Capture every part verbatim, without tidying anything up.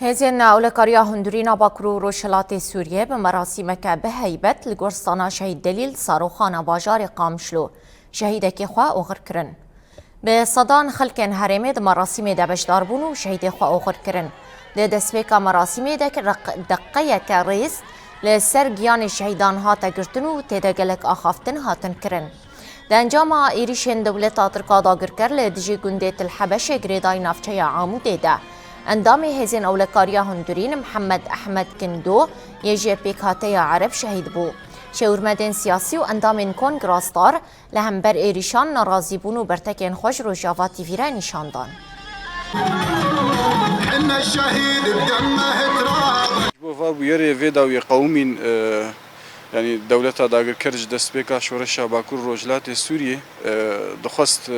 Hêzên Ewlekariya Hundirîna Bakur û Rojhilatê Sûriyê bi merasîmeke bi heybet li Goristana Şehîd Delîl di Saroxana bajarê Qamişlo şehîdekî xwe oxir kirin. Bi sedan xelkên herêmê di merasîmê de beşdar bûn û şehîdê xwe oxir kirin. Di destpêka merasîmê de req-, deqeyeke rêz li ser giyanê şehîdan hate girtin û tê de gelek axaftin hatin kirin. Di encama êrîşên dewleta Tirk a dagirker li dijî gundê Til Hebeşê girêdayî navçeya Amûdê de, endamê Hêzên Ewlekariya Hundirîn Mihemed Ehmed Kindo yê ji Pêkhateya Ereb şehîd bû. Şêwirmedên siyasî û endamên Kongra Star li hember êrîşan nerazîbûn û bertekên xwe ji Rojava T V re nîşan dan. Ji bo va bûyerê vê dawiyê qewimîn, e, yanî dewleta dagirker ji destpêka şoreşa Bakur Rojhilatê Sûriyê, e, dixwest, e,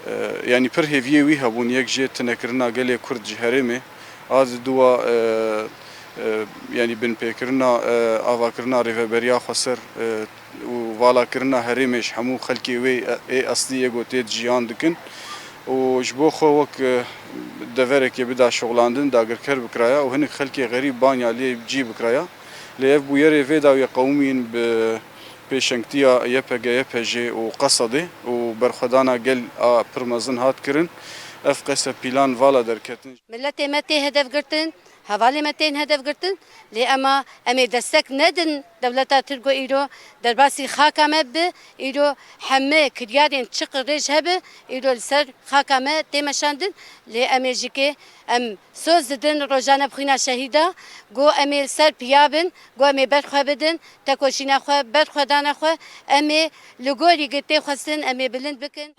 e, yanî pir hêviyê wî hebûn, yek jê tunekirina gelê Kurd ji herêmê, a di dû wa, e, e, yanî binpêkirina, e, avakirina rêveberiya xweser, e, û valakirina herêmê ji hemû xelkê wê, e, ê eslî yê ku tê de jiyan dikin. Û ji bo xwe wek, e, deverekê bida şixulandin, dagirker bikiraya û hinek xelkê xerîb banya lê cî bikiraya. Lê ev bûyerê vê dawiyê qewimîn bi pêşengtiya Y P G, Y P J û Qesedê û berxwedana gel a pir mezin hat kirin. Ev qese pîlan vala derketin. Miletê me tê hedef girtin, hevalê me tên hedef girtin, lê ema em ê destek nedin dewleta Tirk ku îro derbasî xaka me bi, îro heme kiryarên çi qirêj hebe, îro li ser xaka me tê meşandin, lê em ê jikê em soz didin rojane bi xwîna şehîda, ku em ê li ser piya bin, ku em ê ber xwe bidin, tekoşîna xwe, berxwedana xwe, em ê li gorî ku tê xwestin, em ê bilind bikin.